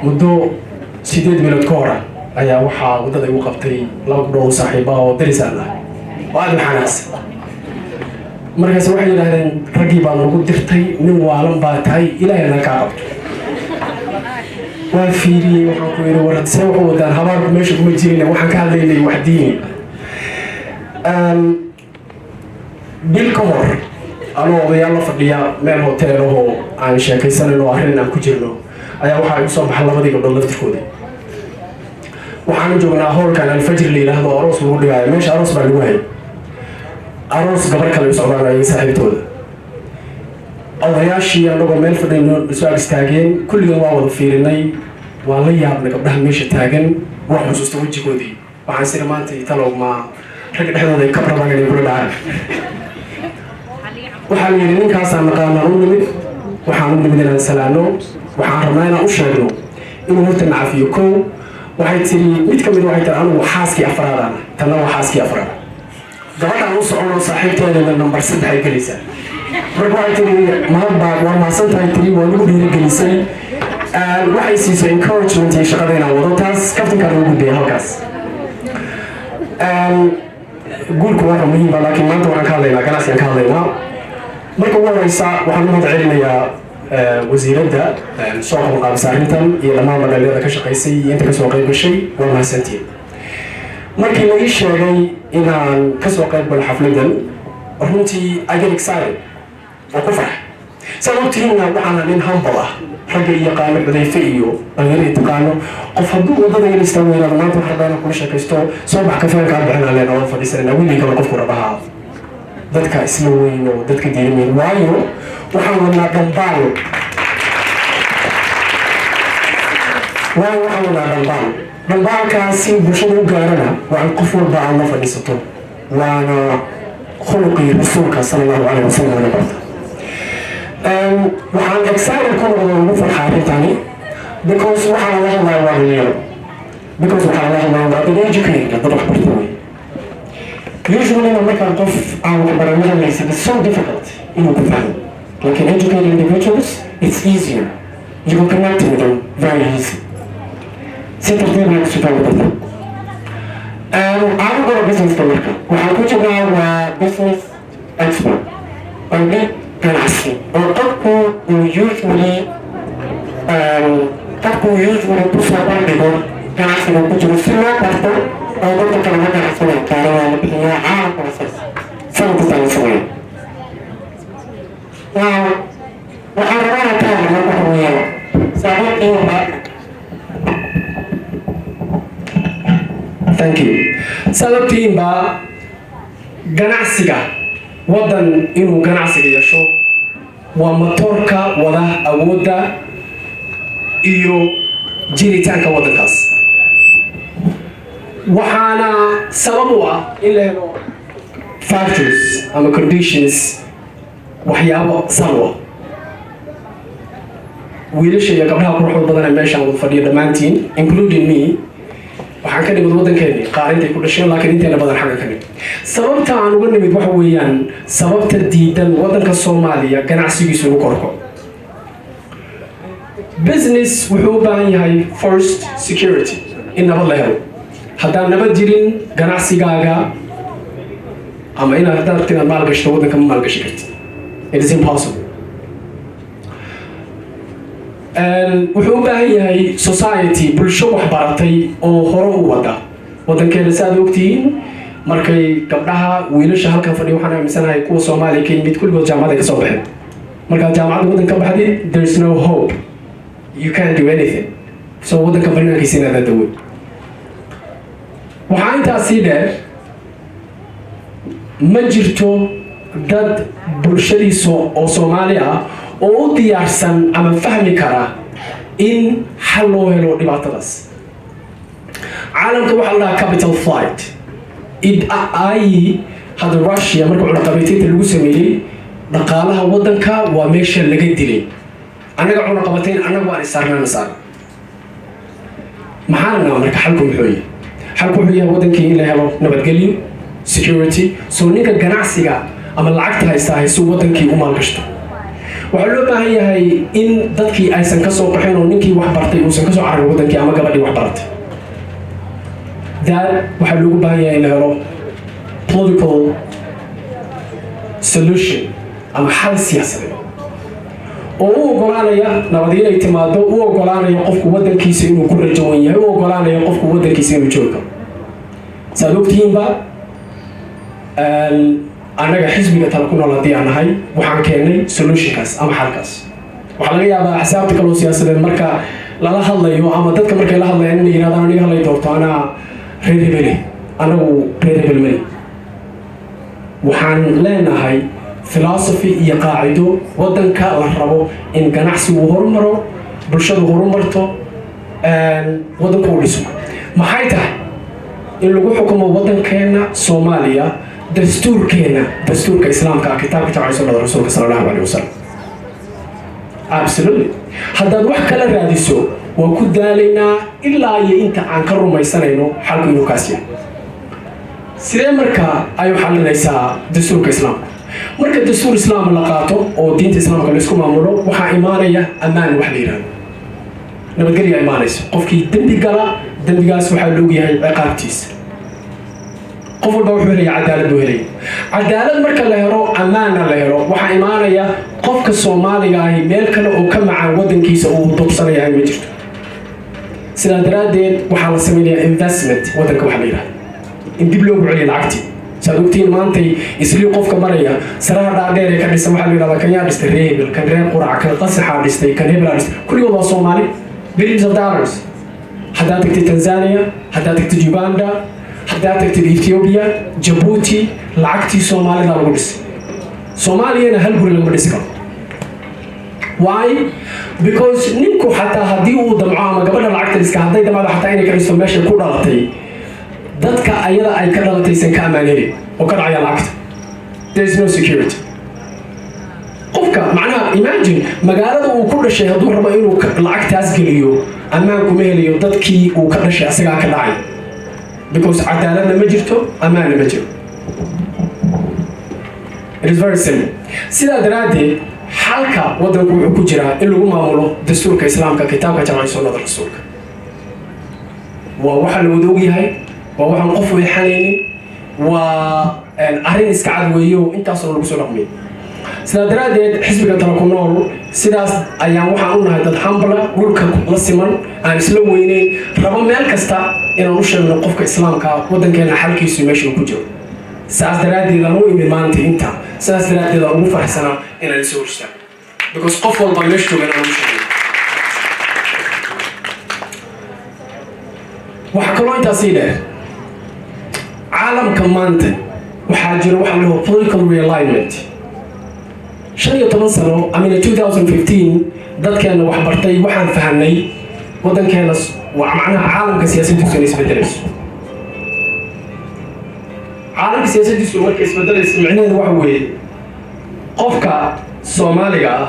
Muddo 8 bilood ka hora ayaa waxaa waddada igu qabtay laba gabdhood oo saaxiiba oo daris aan ah oo aada u xanaaqsan. Markaas waxay yidhaahdeen, "Raggii baa nagu dirtay, nin waalan baa tahay, Ilaahayna kaa qabto." Waan fiiriyey, waxaan ku yidhi, "War, see waxu wadaan? Habaarku meesha kuma jirin, waxaan ka hadlaynay wax diini." Bil ka hor, anoo odayaal la fadhiya meel hoteelahoo aan sheekaysanayno oo arrin aan ku jirno, ayaa waxaa igu soo baxa labadii gabdhood laftirkoodii. Waxaan joognaa hoolkan Alfajr la yidhaahdo, aroos lagu dhigaayo. Meesha aroos baa lagu hayay, aroos gabar kale u socdaan ayaga saaxiibtooda. Odayaashii annagoo meel fadhiyno soo ag istaageen. Kulligan waa wada fiirinay, waan la yaabnay gabdhaha meesha taagan. Waa xusuusta wejigoodii. Waxaan siri, "Maanta talow ma ragga dhexdooda ay kab rabaan inay kula dhacaan?" Waxaa la yidhi, "Ninkaasaan naqaanaan u nimid, waxaan u nimid inaan salaano, waxaan rabnaa inaan u sheegno inuu horta nacafiyo." Kow waxay tiri, mid ka mid waxay tiri, "Anigu xaaskii afraad aan, tanna waa xaaskii afraad. Gabadhaan u socono saaxiibteedana number 3 ay gelaysaa." Marka waxay tiri, "Mahad baa, waa mahadsan tahay." Tiri, "Waa nagu dhiirigelisay, waxay siisay encouragement iyo shaqada inaan wado." Taas kaftankaan ugu gudbaya halkaas. Guurku waa muhiimba, laakiin maanta waxaan ka hadlaynaa ganacsigaan ka hadlaynaa. Marka ugu horeysa, waxaan u mahad celinayaa wasiiradda soo qabanqaabisa arrintan iyo dhammaan magaalada ka shaqaysay iyo inta kasoo qayb gashay. Waa mahadsantihiin. Markii la ii sheegay inaan kasoo qayb galo xafladan, runtii I get excited oo ku farx. Saad ogtihiinna, waxaana nin humble ah. Ragga iyo yaqaano Xudayfe iyo dhalinyarada taqaano, qof hadduu wadada ila istaago, yiraahdo, "Maanta waxaan rabaa inaan kula sheekaysto, soo bax, kafeenkaa bixinaa leen oo fadhiisanayna." Wiilii kale qofku rabaha dadka isla weyn oo dadka diimayn, waayo waxaan wadnaa dhambaal, waayo waxaan wadnaa dhambaal. Dhambaalkaasi bulshada u gaarana waa in qof walba aad la fadhiisato, waana khuluqii Rasuulka sala Allahu caleyh wasalam laga barta. Waxaan excited ku noqdo, ugu farxa arrintani, because waxaa laga hadlaya waa dhalinyaro, because waxaa laga hadlaya waa dad educated, dad wax barta wey. Usually markaan qof aan wax baran la hadlaysid, it's so difficult inuu ku fahmo, laakiin educated individuals, it's easier, you can connect with them very easy, si tartiib ah isu fahmi karta. Aan galo businesska. Marka waxaan ku jirnaa waa business expo, bandhig ganacsi oo qofku usually kusoo bandhigo ganacsiga ku jiro si loo barto oo dadka kale ma ganacsada gaara. Waa la bixiyaa caalamka wasaas, sanadkasta la sameeyo. Waxaan rabaa inaan ka hadlo waxa weeyaan saaxiibkiiba. Thank you. Sababtiinba ganacsiga waddan inuu ganacsiga yeesho waa matoorka wada awoodda iyo jiritaanka waddankaas. Waxaana sabab u ah in la helo factors ama conditions, waxyaabo sabab ah. Wiilasha iyo gabdhaha quruxda badan ee meeshaan wada fadhiya dhammaantiin, including me, waxaan ka nimid waddankeennii. Qaar intay ku dhasheen, laakiin inteena badan xagga ka nimid. Sababta aan uga nimid waxa weeyaan sababta diidan waddanka Soomaaliya ganacsigiisu ugu korko. Business wuxuu u baahan yahay first security, in nabad la helo. Haddaan nabad jirin, ganacsigaaga ama inaad haddaad rabto inaad maalgashto waddanka, ma maalgashi kartid. It is impossible. Wuxuu u baahan yahay society, bulsho waxbaratay oo hore u wada waddankeena. Si aad ogtihiin, markay gabdhaha, wiilasha halkan fadhiya, waxaan aaminsanahay kuwa Soomaaliya ka yimid kulligood jaamacad ay ka soo baxeen. Markaad jaamacadda waddanka ka baxdid, there is no hope, you can't do anything. So waddanka banaankiisa inaad adawey. Waxaa intaas sii dheer, ma jirto dad bulshadiisa oo Soomaali ah oo u diyaarsan ama fahmi kara in xal loo helo dhibaatadaas. Caalamka waxaa la dhahaa capital flight. Id ay hadda Russia marka cunaqabayteynta lagu sameeyey, dhaqaalaha waddanka waa meesha laga dilay. Annaga cunaqabatayn annagu waan isaarnaan saar maxaa naa. Marka xalku muxuu yahay? Xalku wuxuu yahay waddankii in la helo nabadgelyo, security, so ninka ganacsiga ama lacagta haystaa haysu waddankii u maalgashto. Waxaa loo baahan yahay in dadkii aysan ka soo qaxin oo ninkii wax bartay uusan ka soo cararin waddankii ama gabadhii wax baratay. That waxaa loogu baahan yahay in la helo political solution ama xal siyaasadeed oo u ogolaanaya nabad inay timaado, u ogolaanaya qofku waddankiisa inuu ku rajawan yahay, u ogolaanaya qofku waddankiisa inuu joogi karo. Saad ogtihiinba, annaga xisbiga Tala Ku Nool haddii aan nahay, waxaan keennay solutionkaas ama xalkaas. Waxaa laga yaabaa axsaabta kaloo siyaasadeed marka lala hadlayo ama dadka markay la hadlayaan inay yidhahdaan, "Aniga halay doorto, anaa reer hebele." Anagu reer hebel mali. Waxaan leenahay philosophy iyo qaacido waddanka la rabo in ganacsigu horumaro, bulshadu horumarto, waddanku uu dhiso. Maxay tahay? In lagu xukumo waddankeena Soomaaliya dastuurkeena, dastuurka Islaamka ah, kitaabka jacay, sunnada Rasuulka sala Allahu alayh wasalam. Absolutely, haddaad wax kala raadiso waan ku daalaynaa ilaa iyo inta aan ka rumaysanayno xalku inuu kaas yahay. Sidee marka ay u xalinaysaa dastuurka Islaamka? Marka dastuur Islaam la qaato oo diinta Islaamka laisku maamulo, waxaa imaanaya ammaan, wax la yidhahdo nabadgelya imaanaysa. Qofkii dembi gala, dembigaas waxaa la ogyahay ciqaabtiisa. Qof walba wuxuu helaya cadaalad buu helaya. Cadaalad marka la helo, ammaanna la helo, waxaa imaanaya qofka Soomaaliga ahi meel kale oo ka macaan waddankiisa uu dubsanayahay ma jirto. Sidaa daraaddeed waxaa la samaynayaa investment waddanka, waxa la yidhahdo in dib loogu celiyo lacagtii. Saad ogtihiin, maantay Islii qofka maraya, saraha dhaadheer ee ka dhisan waxaa la yidhahdaa, kan yaa dhistay? Reer hebel, kan reer Qurac, kan Qasaxaa dhistay, kan hebelaa dhistay. Kulligood waa Soomaali. Billions of dollars. Haddaad tagtid Tanzania, haddaad tagtid Uganda, haddaad tagtid Ethiopia, Jabuuti, lacagtii Soomaalida lagu dhisay. Soomaaliyana hal guri laguma dhisi karo. Why? Because ninku xataa haddii uu damco ama gabadha lacagta dhiska hadday damcdo xataa inay ka dhisto meeshay ku dhalatay, dadka ayada ay ka dhalataysan ka ammaan helin oo ka dhacaya lacagta. There is no security. Qofka macnaha, imagine, magaalada uu ku dhashay hadduu rabo inuu lacagtaas geliyo, ammaan kuma helayo. Dadkii uu ka dhashay asagaa ka dhacay, because cadaaladna ma jirto, ammaanna ma jiro. It is very simple. Sidaa daraaddeed xalka waddanku wuxuu ku jiraa in lagu maamulo dastuurka Islaamka, kitaabka jamci, sunnada Rasuulka. Waa waxa la wada ogyahay, waa waxaan qof weexanaynin, waa arrin iska cad weeyo, intaasoo lagu soo dhaqmay. Sidaa daraaddeed xisbiga Tala Ku Nool sidaas ayaan waxaan u nahay dad hambala dhulka la siman, aan isla weyneyn, rabo meel kasta inaan u sheegno qofka Islaamka ah waddankeena xalkiisu meesha uu ku jiro. Saas daraaddeed aan u imid maanta inta. Saas daraaddeed aan ugu faraxsanaa inaan isoo hor istaago, because qof walba meesha jooga inaan ugu sheegno. Waxaa kaloo intaasii dheer, caalamka maanta waxaa jira waxa la dhaho political realignment. 15 sano, I mean 2015, dadkeena wax bartay waxaan fahanay waddankeena, macnaha caalamka siyaasaddiisu inay isbedelayso. Caalamka siyaasaddiisu markay isbedelayso, micnaheedu waxa weeye qofka Soomaaliga ah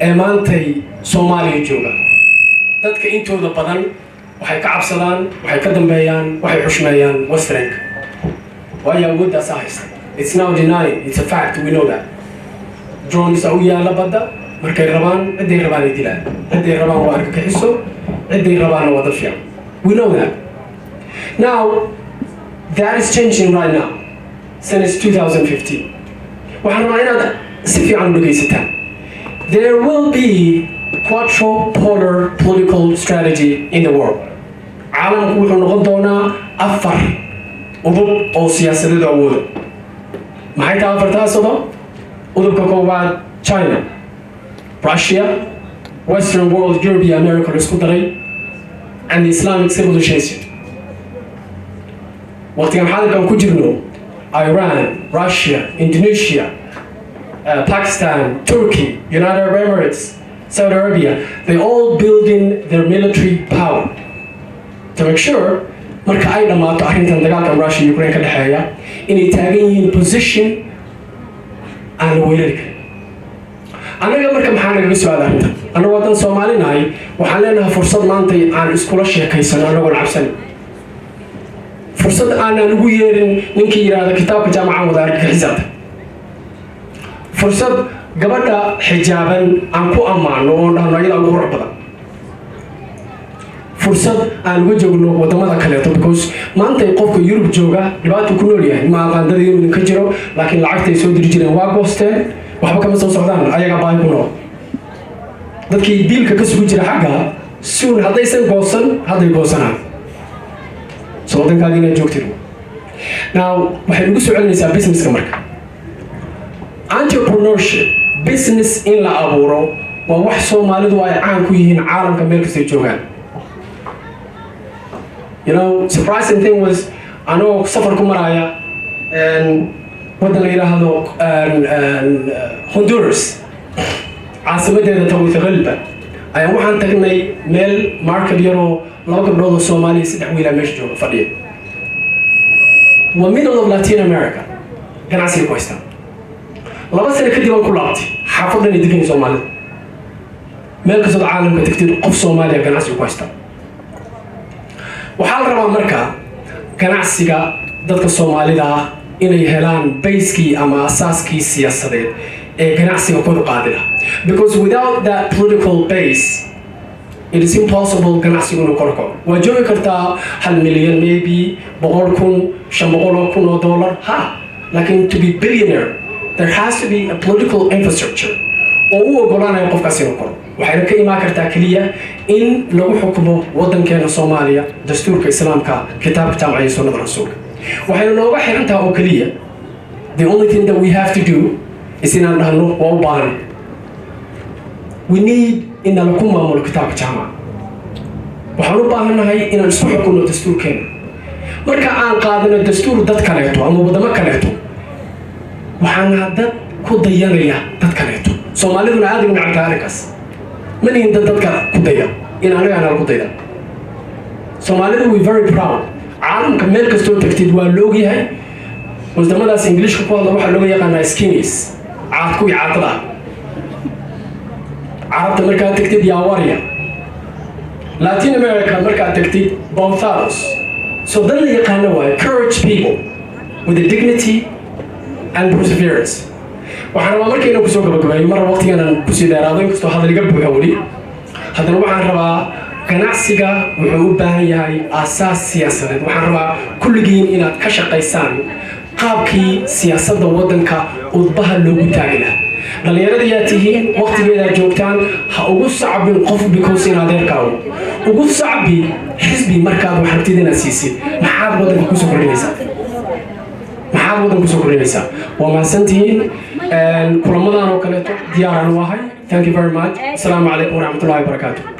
ee maantay Soomaaliya jooga, dadka intooda badan waxay ka cabsadaan, waxay ka dambeeyaan, waxay xushmeeyaan Westernka, waayo awooddaasa haysta. It's now denying, it's a fact, we know that drones u yaalla badda. Markay rabaan, ciday rabaan ay dilaan, ciday rabaan waa argagixiso, ciday rabaanna waa dad fiican. We know that. Now that is changing right now since 2015. Waxaan rabaa inaad si fiican u dhegaysataan. There will be quadrupolar political strategy in the world. Caalamku wuxuu noqon doonaa afar udub oo siyaasadeed awooda. Maxay tahay afartaas udub? Udubka koowaad, China, Russia, Western world, Europe iyo America la isku daray, and the Islamic civilization. Waqtigan xaadirkan ku jirno, Iran, Russia, Indonesia, Pakistan, Turkey, United Arab Emirates, Saudi Arabia, they all building their military power to make sure marka ay dhammaato arrintan dagaalkan Russia iyo Ukraine ka dhexeeya inay taagan yihiin position aan la weerari karin. Annaga marka maxaa nagaga soo aada arrintan? Annagu haddaan Soomaali nahay, waxaan leenahay fursad maanta aan iskula sheekaysano annagoon cabsanin, fursad aanan ugu yeerin ninkii yidhaahda kitaabka jaamacan wada argagixisaata, fursad Gabadha xijaaban aan ku ammaano oon dhahno ayadaa ugu qurux badan, fursad aan uga joogno wadamada kaleeto, because maanta qofka Yurub jooga dhibaatuu ku nool yahay. Ma aqaandada inuu idinka jiro, laakiin lacagtay soo diri jireen waa goosteen, waxba kama soo socdaan, ayagaa baahi ku nool. Dadkii biilka ka sugi jira xagga soon haddaysan goosan, hadday goosanaan. So waddankaagi inaad joogtid. Now waxay ugu soo celinaysaa businesska. Marka entrepreneurship, business in la abuuro, waa wax Soomaalidu ay caan ku yihiin caalamka meel kastay joogaan. Surprising thing was, anoo safar ku maraya waddan la yidhaahdo Honduras, caasimadeeda Tegucigalpa, ayaan waxaan tagnay meel market yaroo laba gabdhood oo Soomaaliya, saddex wiilaa meesha jooga fadhiya. Waa middle of Latin America, ganacsiga ku haystaan. 2 sano kadib aan ku laabtay, xaafadan ay degan Soomaalida. Meel kastood caalamka tagtid, qof Soomaaliya ganacsiga ku haystaa. Waxaa la rabaa marka ganacsiga dadka Soomaalida ah inay helaan base-kii ama asaaskii siyaasadeed ee ganacsiga kor u qaadi laha, because without that political base it is impossible ganacsigu inuu kor kaco. Waa joogi kartaa 1 milyan, maybe 100,000, $500,000 ha, laakiin to be billionaire there has to be a political infrastructure oo u ogolaanaya qofkaas inuu koro. Waxayna ka imaan kartaa keliya in lagu xukumo waddankeena Soomaaliya dastuurka Islaamka, kitaabka jaamaca iyo sunnada Rasuulka. Waxayna nooga xiran taha oo keliya, the only thing that we have to do is inaan dhahno waa u baahan, we need in nala ku maamulo kitaabka jaamaca. Waxaan u baahannahay inaan isku xukunno dastuurkeena. Marka aan qaadano dastuur dad kaleeto ama waddamo kaleeto, waxaana dad ku dayanaya dad kaleeto. Soomaaliduna aad ugu necabtahay arrinkaas. Ma nihin dad dadka ku daya, in anagaa nala ku dayda. Soomaalidu we very proud. Caalamka meel kastoo tagtid waa la ogyahay, wadamadaas Ingiliishka ku hadla waxaa looga yaqaanaa skinnies, caad kuwii caatada ah. Carabta markaad tagtid, yaawarya. Latin America markaad tagtid, bontados. So dad la yaqaano waayo, courage people with a dignity and perseverance. Waxaan rabaa markayna kusoo gabagabeeyo, marra waqtiganaan kusii dheeraado, inkastoo hadal iga buuxa weli, haddana waxaan rabaa ganacsiga wuxuu u baahan yahay aasaas siyaasadeed. Waxaan rabaa kulligiin inaad ka shaqaysaan qaabkii siyaasadda waddanka udbaha loogu taagi lahaa. Dhallinyarada yaa tihiin, waqtigeedaa joogtaan. Ha ugu sacbin qof because in adeerkaagu ugu sacbi. Xisbi markaad wax rabtid inaad siisid, maxaad waddanka kusoo kordhinaysaa? Maxaad waddanka kusoo kordhinaysaa? Waa mahadsantihiin. Kulamadan oo kaleeto diyaaraan u ahay. Thank you very much. Asalaamu calaykum waraxmatullahi wabarakaatu.